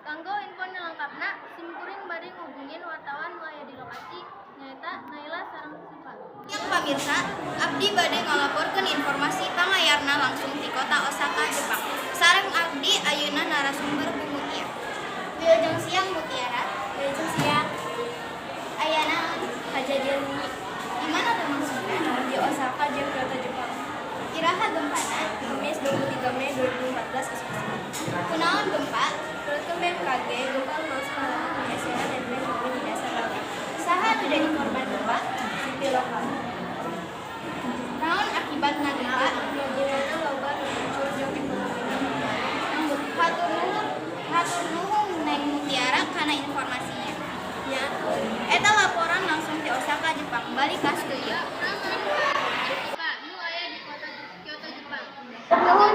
Kanggo info nu lengkapna, sim kuring bade ngahubungan wartawan nu aya di lokasi, nyaeta Naila sareng Siva. Yang pamirsa, abdi bade ngalaporkeun informasi panganyarna langsung di kota Osaka, Jepang. Sareng abdi ayeuna narasumber Bu Mutia. Wilujeng siang, Mutiara. Wilujeng siang. Aya naon? Kajadian di Di mana lumangsungna? Di Osaka jeung Kyoto, Jepang. Iraha gempana? Kamis 23 Mei 2014 isuk. Kunaon gempa? Menurut BMKG, gempa lumangsung ngalaman pergeseran elemen bumi di dasar laut. Saha nu jadi korban gempa? Sipil lokal. Naon akibatna gempa? Bangunanna loba nu hancur jeung ekonomina mampangan. Hatur nuhun, Neng Mutiara, kana informasinya. Nya. Eta laporan langsung di Osaka, Jepang. Balik ka studio. Urang sareng Siva nu aya di kota Kyoto, Jepang. Nuhun.